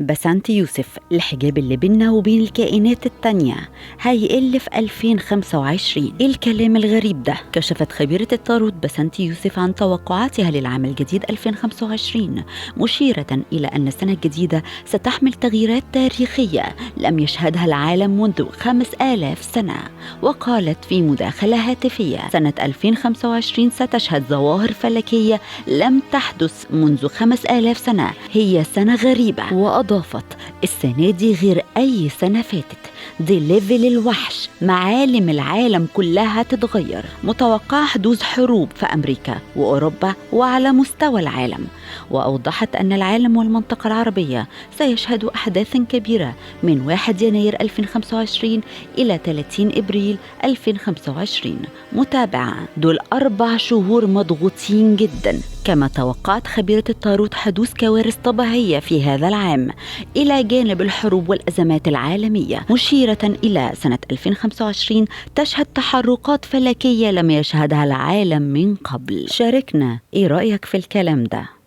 بسنت يوسف: الحجاب اللي بيننا وبين الكائنات التانية هيقل في 2025. ايه الكلام الغريب ده؟ كشفت خبيرة التاروت بسنت يوسف عن توقعاتها للعام الجديد 2025، مشيرة إلى أن السنة الجديدة ستحمل تغييرات تاريخية لم يشهدها العالم منذ 5000 سنة. وقالت في مداخلة هاتفية: سنة 2025 ستشهد ظواهر فلكية لم تحدث منذ 5000 سنة، هي سنة غريبة. وأضافت: السنة دي غير أي سنة فاتت، دي level الوحش، معالم العالم كلها تتغير. متوقع حدوث حروب في أمريكا وأوروبا وعلى مستوى العالم. وأوضحت أن العالم والمنطقة العربية سيشهدوا أحداث كبيرة من 1 يناير 2025 إلى 30 إبريل 2025. متابعة: دول 4 شهور مضغوطين جدا. كما توقعت خبيرة التاروت حدوث كوارث طبيعية في هذا العام إلى جانب الحروب والأزمات العالمية، مشيرة إلى سنة 2025 تشهد تحركات فلكية لم يشهدها العالم من قبل. شاركنا إيه رأيك في الكلام ده؟